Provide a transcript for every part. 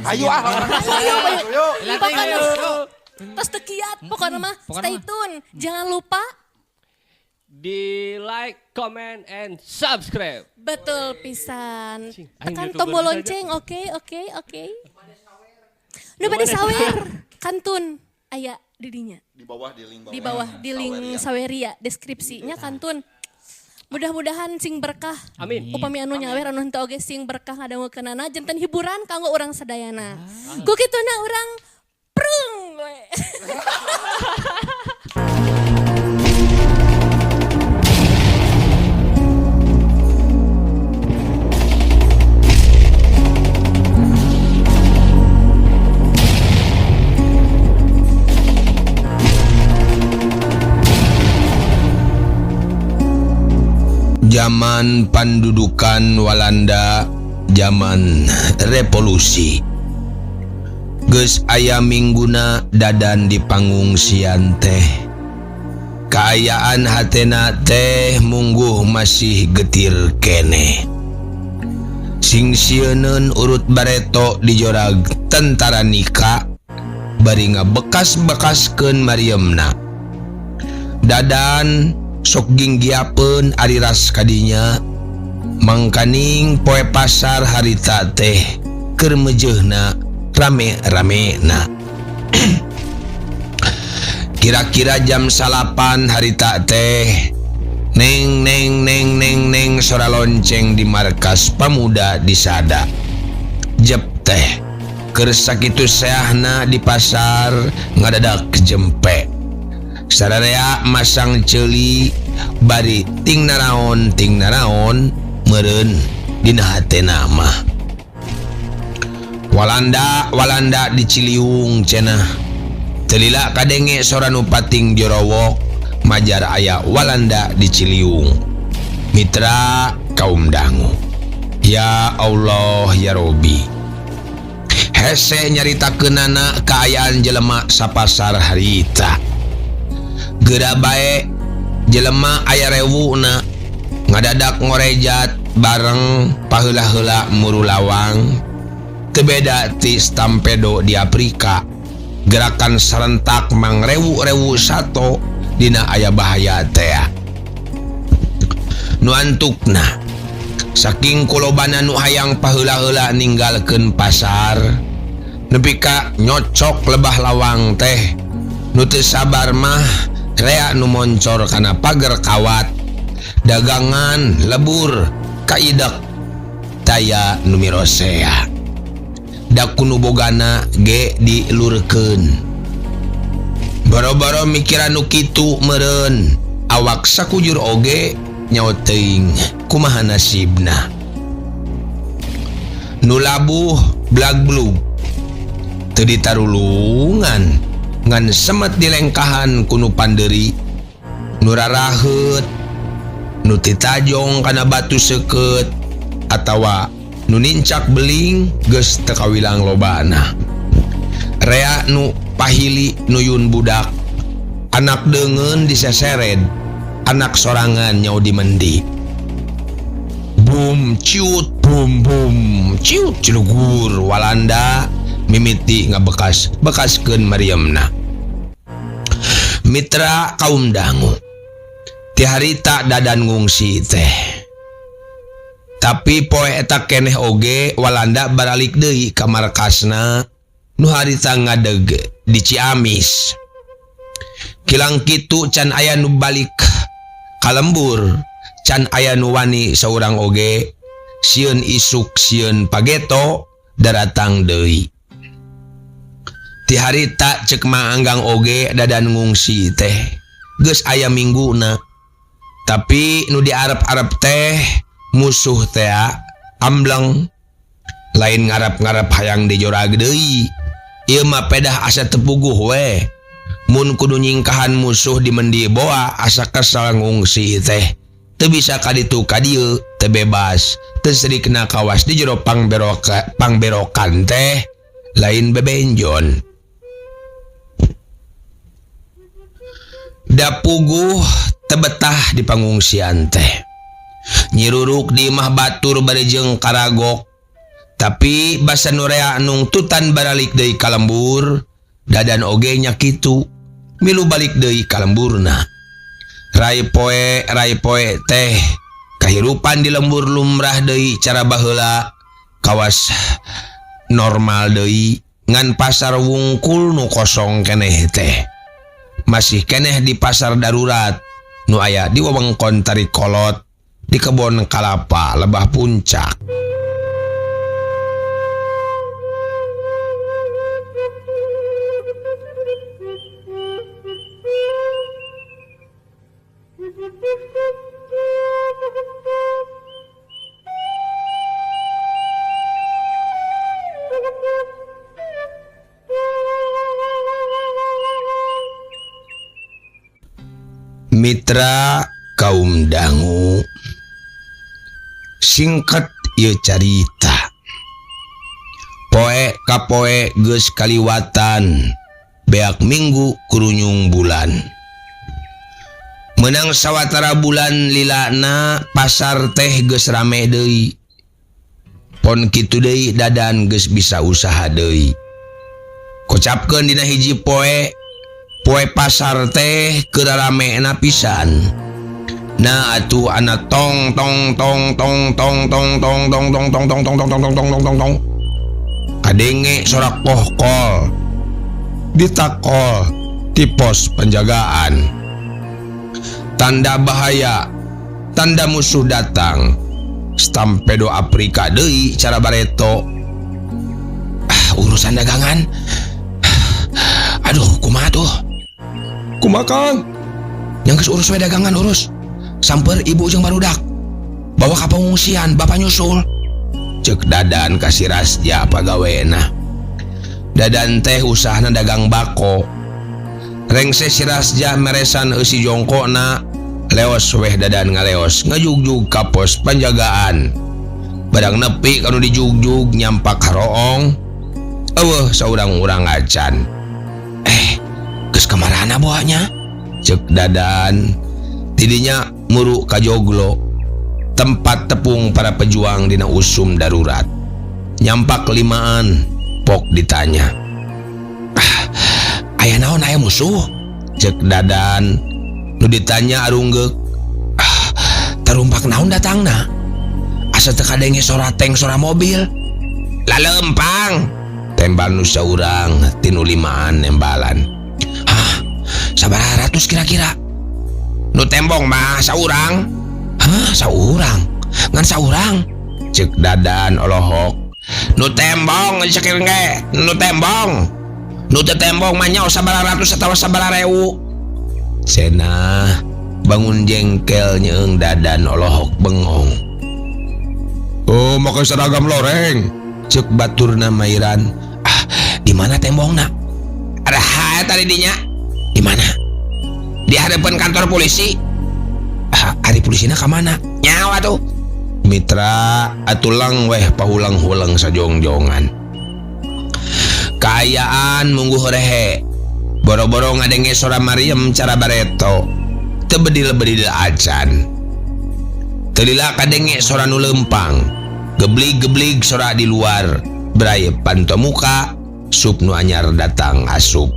Ayo ah. Ayo, Ayo. Pokoknya tos teu kiat, pokoknya mah stay tune. Jangan lupa di like, comment, and subscribe. Betul pisan. Cing, aing Tekan YouTuber tombol bisa aja. lonceng, oke. Nu bade sawer, kantun aya di dinya. Di bawah di link bawah. Di bawah di link Saweria deskripsinya kantun. Mudah-mudahan sing berkah. Amin. Upami anu nyawer anu henteu oge sing berkah ngadangukeunana janten hiburan kanggo urang sadayana. Ku kituna urang prung we. Zaman pandudukan Walanda, zaman revolusi. Geus aya mingguna Dadan di pangungsian teh. Kaayaan hatena teh mungguh masih getir keneh. Sing sieuneun urut bareto dijorag tentara Nika bari ngabekas-bekaskeun mariemna. Dadan sok ginggiapeun ari ras kadinya mangkaning poe pasar harita teh keur meujeuhna rame-ramena. Kira-kira jam 9 harita teh neng neng neng neng neng sora lonceng di markas pemuda di Sada. Jep teh keur sakitu seahna di pasar ngadadak jempe. Sararea masang ceuli bari ting naraon meureun dina hatena mah. Walanda Walanda di Ciliwung cenah. Teu lila kadenge sora nu pating jorowok majar aya Walanda di Ciliwung. Mitra kaum dangu. Ya Allah ya Robi. Hese nyaritakeunana kaayaan jelema sapasar harita. Geura bae jelema aya rewuna ngadadak ngorejat bareng paheula-heula muru lawang. Teu beda ti stampedo di Afrika. Gerakan serentak mangrewu-rewu sato dina aya bahaya tea. Nu antukna saking kulobana nu hayang paheula-heula ninggalkeun pasar nepi ka nyocok lebah lawang teh. Nu teu sabar mah rea nu moncor kana pager kawat. Dagangan lebur kaidek taya nu mirosea. Da kunu bogana ge dilurkeun. Boro-boro mikiran nu kitu meureun awak sakujur oge nyaho teuing kumaha nasibna. Nu labuh blag-blug teu ditarulungan ngan semet dilengkahan ku nu pandeuri, nu raraheut, nu titajong kana batu seukeut atawa nu nincak beling geus teu kawilang lobana. Rea nu pahili nuyun budak, anak deungeun disesered, anak sorangan nyau dimendi. Bum ciut bum bum ciut cilugur Walanda mimiti ngabekas bekaskeun mariemna. Mitra kaum dangu ti harita Dadan ngungsi teh. Tapi poe eta keneh oge Walanda baralik deui ka markasna nu harita ngadeg di Ciamis. Kilang kitu can aya nu balik ka lembur, can aya nu wani saurang oge sieun isuk sieun pageto daratang deui. Ti harita cek Mang Anggang oge Dadan ngungsi teh geus aya mingguna. Tapi nu diarep-arep teh musuh tea ambleng, lain ngarep-ngarep hayang dijorag deui. Ieu mah pedah asa tepuguh we. Mun kudu nyingkahan musuh di mendi boa asa kesel ngungsi teh. Teu bisa ka ditu ka dieu, teu bebas, teu serikna kawas di jero pangberokan teh lain bebenjon. Da puguh tebetah di pangungsian teh. Nyiruruk di imah batur bari jeung karagok. Tapi basa nu rea nungtutan baralik deui ka lembur, Dadan oge nya kitu milu balik deui ka lemburna. Rai poe rai poe teh kahirupan di lembur lumrah deui cara baheula kawas normal deui ngan pasar wungkul nu kosong keneh teh. Masih keneh di pasar darurat nu aya di wewengkon Tarikolot di kebon kalapa Lebah Puncak. Mitra kaum dangu singkat ieu carita. Poe ka poe geus kaliwatan beak minggu kurunyung bulan. Menang sawatara bulan lilana pasar teh geus rame deui. Pon kitu deui Dadan geus bisa usaha deui. Kocapkeun dina hiji poe, poe pasar teh keur ramena pisan. Nah atuh ana tong tong tong tong tong tong tong tong tong tong tong tong tong tong tong tong tong tong. Kadenge sorak kohkol ditakol ti pos penjagaan. Tanda bahaya, tanda musuh datang. Stampedo Afrika deui cara bareto. Ah, urusan dagangan. Aduh, kumaha tuh? Kumaha Kang? Yang geus urus we dagangan urus. Samper ibu jeung barudak. Bawa ka pengungsian, bapak nyusul. Ceuk Dadan ka si Rasja pagawena. Dadan teh usahana dagang bako. Rengse si Rasja meresan eusi jongkona, leos weh Dadan ngaleos ngajugjug ka pos panjagaan. Barang nepi kanu dijugjug nyampak haroong. Eueuh saurang-urang acan. Geus kamarana boanya? Ceuk Dadan. Tidinya muru ka joglo, tempat tepung para pejuang dina usum darurat. Nyampak limaan, pok ditanya. Ah, aya naon aya musuh? Ceuk Dadan. Nu ditanya arunggeuk. Ah, tarumpak naon datangna? Asa teu kadenge sora tank sora mobil. Lalempang. Tembal nu saurang tinu limaan nembalan. Hah, sabaraha ratus kira-kira? Nu tembong mah saurang. Hah, saurang? Ngan saurang? Ceuk Dadan olohok. Nu tembong cekir ge, nu tembong. Nu teu tembong mah nyaho sabaraha ratus atawa sabaraha rewu. Cenah bangun jengkel nyeung Dadan olohok bengong. Oh, make seragam loreng. Ceuk baturna Mairan. Ah, di mana tembongna? Ada hae tadi dinya. Di mana? Di hadapan kantor polisi. Ah, ari polisina ka mana? Nyawa tuh. Mitra atulang weh pahulang-hulang sajongjongan. Kaayaan mungguh rehe. Boro-boro ngadenge sora Mariam cara bareto. Teu bedil-bedil acan. Teu lila kadenge sora nu lempang. Geblig-geblig sora di luar. Bray panto muka, sup nu anyar datang asup.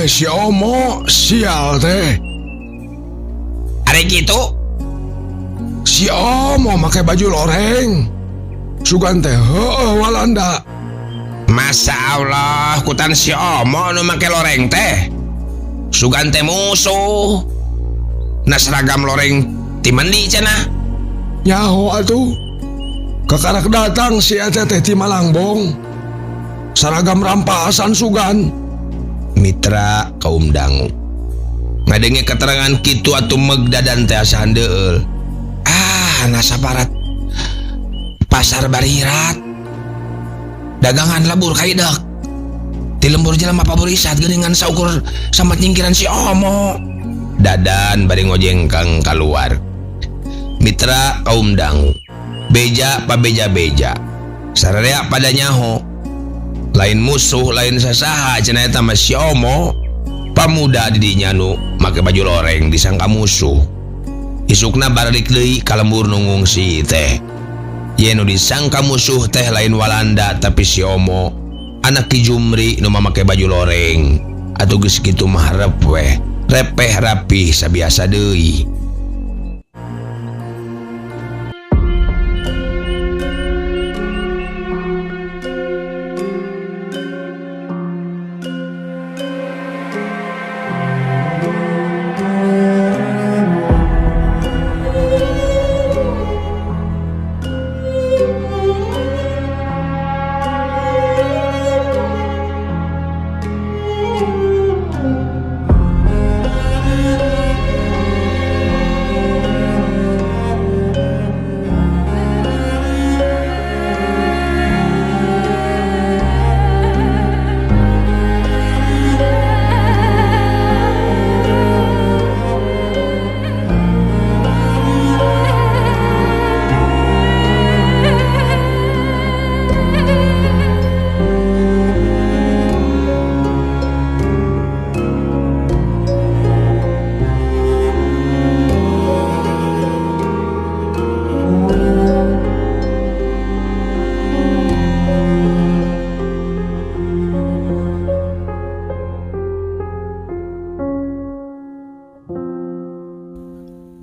Si Omo sial teh. Are gitu? Si Omo make baju loreng. Sugan teh heueuh Walanda. Masa Allah, kutan si Omo nu make loreng teh. Sugan teh musuh. Nah seragam loreng ti mendi cenah. Nyaho atuh. Kakarak datang si eta teh ti Malangbong. Seragam rampasan sugan. Mitra kaum dangu. Ngadenge keterangan kitu atuh meg Dadan teh asa handeueul. Ah, nasaparat. Pasar barirat. Dagangan lebur kaidek. Ti lembur jelema paburisat geuningan saukur samet nyingkiran si Omo. Dadan bari ngojengkang kaluar. Mitra kaum dangu. Beja pabeja-beja. Sararea pada nyaho. Lain musuh, lain sasaha cenah eta mah si Omo. Pamuda di dinya nu make baju loreng disangka musuh. Isukna baralik deui ka lembur nu ngungsi teh. Ye nu disangka musuh teh lain Walanda tapi si Omo, anak Ki Jumri nu make baju loreng. Atuh geus kitu mah rep weh, repeh rapih sabiasa deui.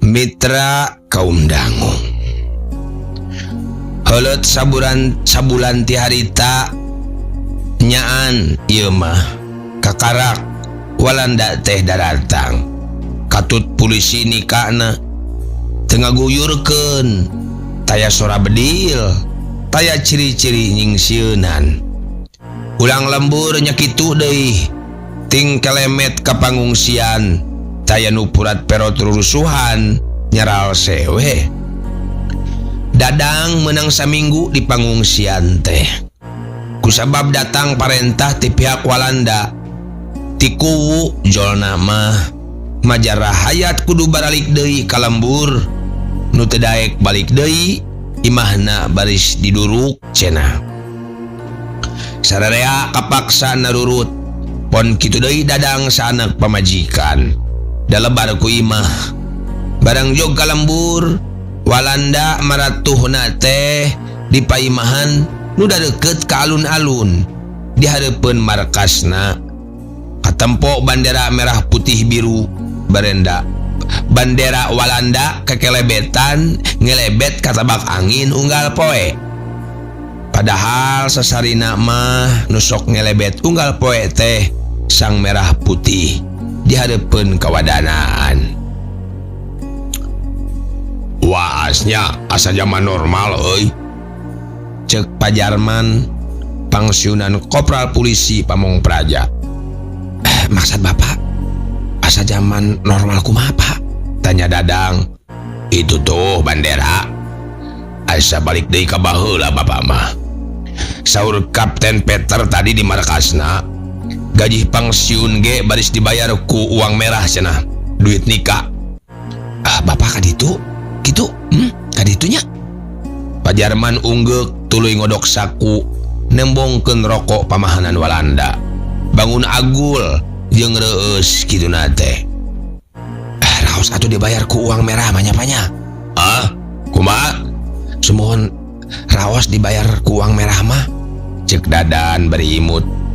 Mitra kaum dangu. Heuleut sabulan ti harita nyaan ieu mah kakarak Walanda teh daratang. Katut polisi nikahna teu ngaguyurkeun, taya sora bedil, taya ciri-ciri nyingsieunan. Ulang lembur nya kitu deui, ting kelemet ka pangungsian. Taya nu purat perot rurusuhan nyeral sewe. Dadang menang saminggu di pangungsian teh. Kusabab datang parentah ti pihak Walanda. Ti kuwu jolna mah majarah hayat kudu baralik deui ka lembur. Nu teu daek balik deui imahna baris diduruk cenah. Sararea kapaksa narurut. Pon kitu deui Dadang sanak pamajikan. Dalebar ku imah. Barang jog ka lembur, Walanda maratuhna teh di paimahan nu deukeut ka alun-alun di hareupeun markasna. Katempo bandera merah putih biru barenda. Bandera Walanda kekelebetan ngelebet katabak angin unggal poe. Padahal sasarina mah nu sok ngelebet unggal poe teh sang merah putih di hareupeun kawadanaan. Waasnya asa zaman normal euy. Ceuk Pajarman pangsiunan kopral polisi Pamong Praja. Maksud Bapak asa zaman normal kumaha Pak? Tanya Dadang. Itu tuh bandera. Asa balik deui ka baheula Bapak mah. Saur Kapten Peter tadi di markasna. Gaji pangsiun ge baris dibayar ku uang merah cenah, duit nikah. Ah, Bapak kaditu? Kitu? Kaditunya? Pajarman unggeuk tuluy ngodok saku nembongkeun rokok pamahanan Walanda. Bangun agul jeung reueus kituna teh. Raos atuh dibayar ku uang merah mah nya panya. Ah, kumaha? Sumuhun raos dibayar ku uang merah mah. Ceuk Dadan bari imut.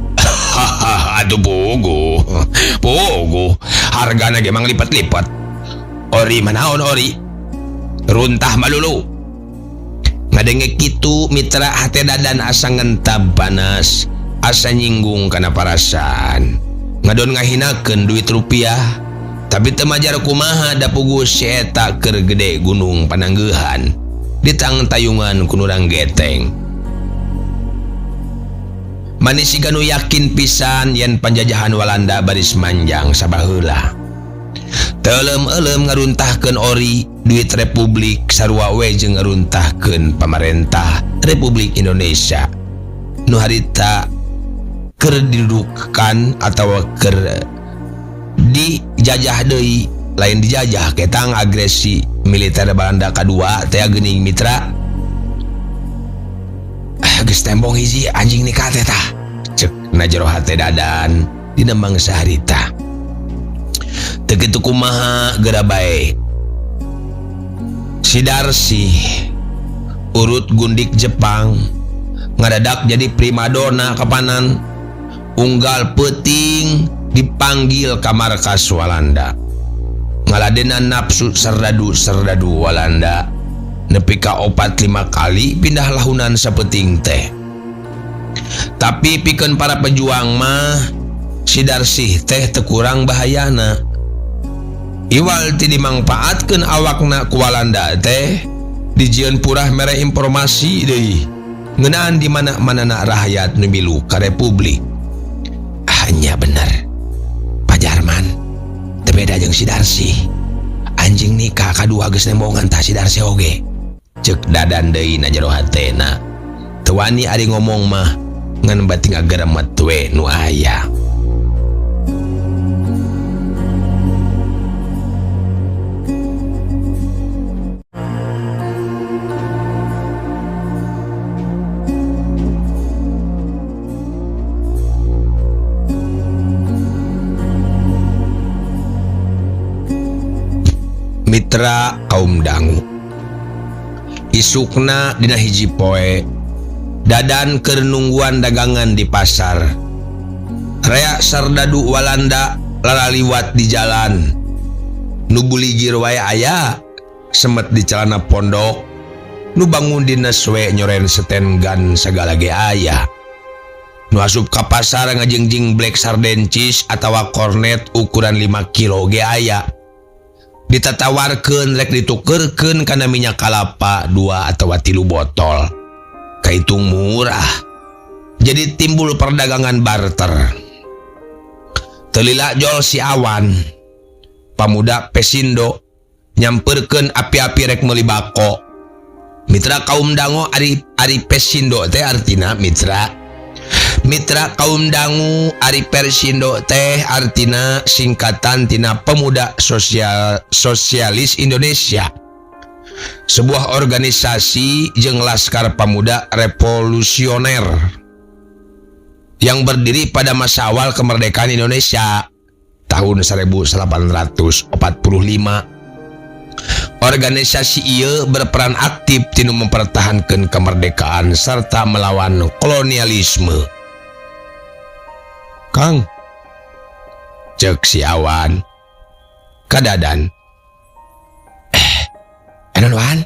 Aduh puguh. Puguh. Hargana ge mang lipat-lipat. Ori manaon ori? Runtah malulu. Ngadenge kitu mitra hate Dadan asa ngentab panas, asa nyinggung kana parasaan. Ngadon ngahinakeun duit rupiah, tapi teu majar kumaha da puguh si eta keur gede gunung pananggeuhan. Ditangtayungan ku nurang geteng. Manis siga nu yakin pisan yen panjajahan Walanda baris manjang sabaheula. Teu-elem-elem ngaruntahkeun ori duit Republik sarua we jeung ngaruntahkeun pamarentah Republik Indonesia. Nu harita keur didudukan atawa keur dijajah deui, lain dijajah ketang agresi militer Belanda kadua teh geuning mitra. Geus tembong hiji anjing nikah teh tah. Cek na jero hate Dadan dina mangsa harita. Teu kitu kumaha geura bae. Si Darsih urut gundik Jepang ngadadak jadi primadona kapanan unggal peuting dipanggil ka markas Walanda. Ngaladenan nafsu serdadu-serdadu Walanda nepi ka 4-5 kali pindah lahunan sapeuting teh. Tapi pikeun para pejuang mah si Darsih teh teu kurang bahayana. Iwal ti dimangpaatkeun awakna ku Walanda teh dijieun purah mere informasi deui ngeunaan di mana-manana rakyat nu milu ka Republik. Ah nya bener. Pak Jarman teu beda jeung si Darsih. Anjing nikah kadua geus nembongan tah si Darsih oge. Ceuk Dadan deui na jero hatena. Teu wani ari ngomong mah ngan bati ngageremet we nu aya. Mitra kaum dangu. Isukna dina hiji poe Dadan keur nungguan dagangan di pasar. Rea sardadu Walanda lalaliwat di jalan. Nu buligir wae aya, semet di celana pondok. Nu bangun dina we nyoren seten gan sagala ge aya. Nu asup ka pasar ngajingjing black sardencis atawa kornet ukuran 5 kilo ge aya. Ditatawarkeun rek ditukerkeun kana minyak kalapa 2 atawa 3 botol. Kaitung murah. Jadi timbul perdagangan barter. Telila jol si Awan, pamuda Pesindo nyamperkeun api-api rek meuli bako. Mitra kaum dangu ari Pesindo teh artina mitra. Mitra kaum dangu ari Persindo teh artina singkatan tina Pemuda Sosialis Indonesia. Sebuah organisasi jeung laskar pemuda revolusioner yang berdiri pada masa awal kemerdekaan Indonesia tahun 1845. Organisasi ieu berperan aktif tinu mempertahankan kemerdekaan serta melawan kolonialisme. Kang, cek si Awan kadadan. Enon Wan,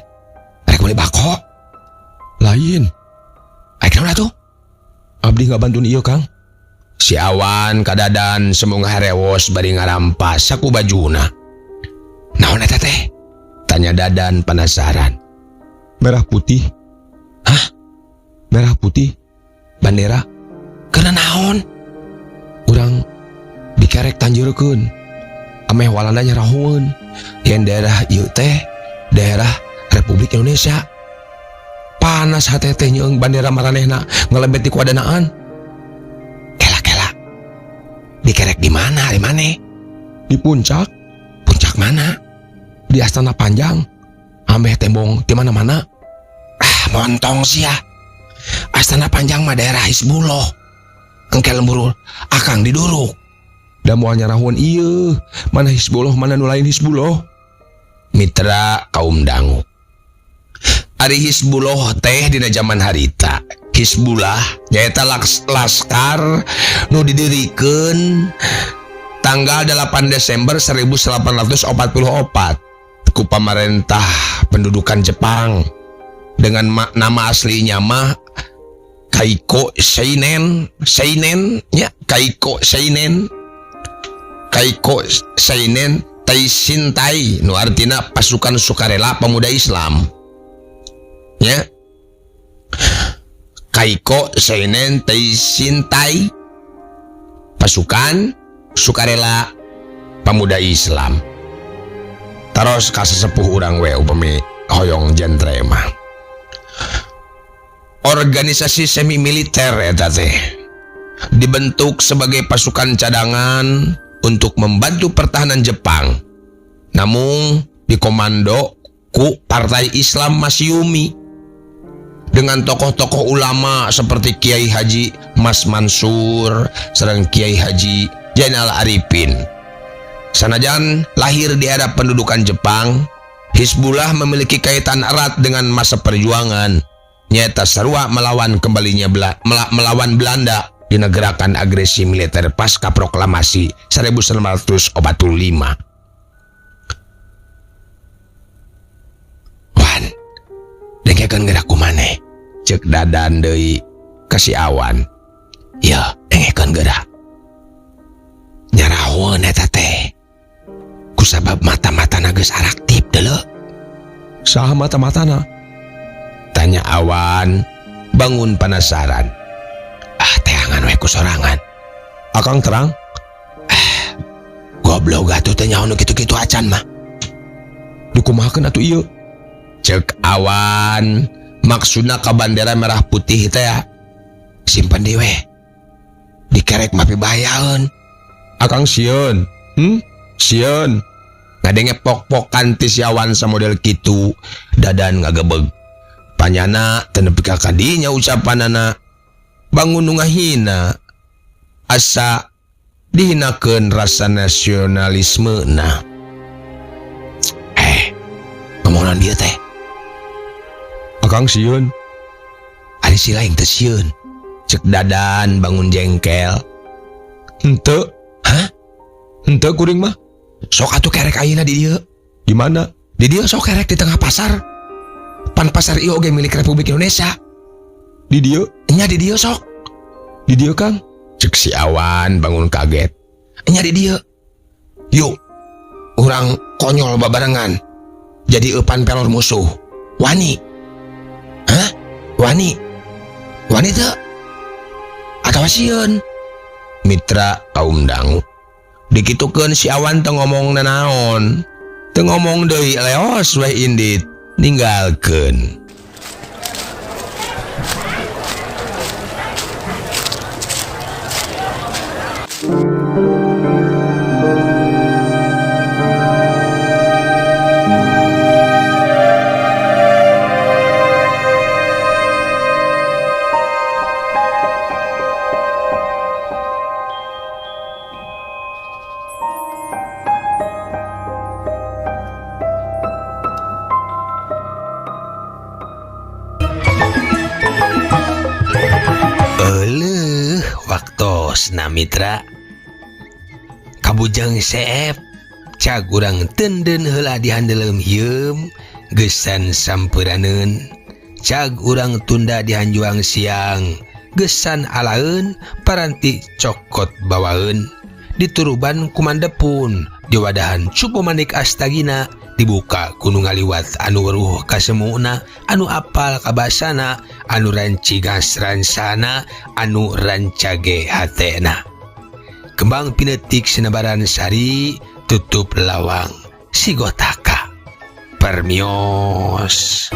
rek meuli bako? Lain. Rek naon atuh? Abdi ngabantuan ieu, Kang. Si Awan kadadan semung harewos bari ngarampas saku bajuna. Naon eta teh? Tanya Dadan penasaran. Merah putih. Hah? Merah putih bendera. Karena naon? Urang dikerek tanjurkeun. Ameh Walanda nyarahoeun yen daerah ieu teh daerah Republik Indonesia. Panas hate teh nyeung bandera maranehna ngelebet di kuadanaan. Kela-kela. Dikerek di mana? Di mana? Di puncak. Puncak mana? Di Astana Panjang. Ameh tembong di mana-mana. Ah, montong sia. Astana Panjang mah daerah Hizbullah. Engke lembur akang diduruk. Da moal nyarahoeun ieu, mana Hizbullah mana nu lain Hizbullah. Mitra kaum dangu. Ari Hizbullah teh dina zaman harita. Hizbullah nyaeta laskar nu didirikeun tanggal 8 Desember 1844 ku pamarentah pendudukan Jepang dengan nama aslinya mah Kaiko Seinen, Seinen nya Kaiko Seinen, Kaiko Seinen Taisintai nu artina pasukan sukarela pemuda Islam. Nya Kaiko Seinen Taisintai pasukan sukarela pemuda Islam. Taros ka sesepuh urang we upami hoyong jentre mah. Organisasi semi militer eta teh dibentuk sebagai pasukan cadangan untuk membantu pertahanan Jepang. Namun dikomando ku Partai Islam Masyumi dengan tokoh-tokoh ulama seperti Kiai Haji Mas Mansur sareng Kiai Haji Zainal Arifin. Sanajan lahir di era pendudukan Jepang, Hizbullah memiliki kaitan erat dengan masa perjuangan. Nyata sarua melawan kembalinya melawan Belanda dina gerakan agresi militer pasca proklamasi 1945. Wan, dengekeun geura ku maneh, cek Dadan deui ka si Awan. Ya, dengekeun geura. Nyarahoeun eta teh. Kusabab mata-matana geus araktif deuleu. Saha mata-matana? Tanya Awan, bangun penasaran. Ah, teangan we ku sorangan. Akang terang? Goblok atuh teh nyaho nu kitu-kitu acan mah. Dikumahakeun atuh ieu? Cek Awan, maksudna ka bandera merah putih teh ya. Simpen deui we. Dikerek mah pibayaeun. Akang sieun. Sieun. Ngadenge pok-pokan ti si Awan samodel kitu, Dadan ngagebeg. Panyana teu nepi ka kadinya ucapanana. Bangun nu ngahina. Asa dihinakeun rasa nasionalismena. Ngomong naon dieu teh? Akang sieun. Ari si lain teu sieun. Cek Dadan bangun jengkel. Henteu. Hah? Henteu kuring mah. Sok atuh kerek ayeuna di dieu. Di mana? Di dieu sok kerek di tengah pasar. Pan pasar ieu oge milik Republik Indonesia. Di dieu? Nya di dieu sok. Di dieu Kang? Cek si Awan bangun kaget. Nya di dieu. Yuk, urang konyol babarengan. Jadi eupan pelor musuh. Wani. Hah? Wani? Wani teu? Atawa sieun? Mitra kaum dangu. Dikitukeun si Awan teu ngomong nanaon. Teu ngomong deui leos weh indit ninggalkeun. Waktosna mitra kabujang seep cag urang tenden heula dihandeleum hieum geusan sampuraneun cag urang tunda dihanjuang siang geusan alaeun paranti cokot bawaeun dituruban kumandepun diwadahan cupu manik astagina dibuka ku nu ngaliwat anu weruh kasemuna anu apal kabasana anu rancigas ransana anu rancage hatena. Kembang pinetik sinebaran sari tutup lawang sigotaka permios.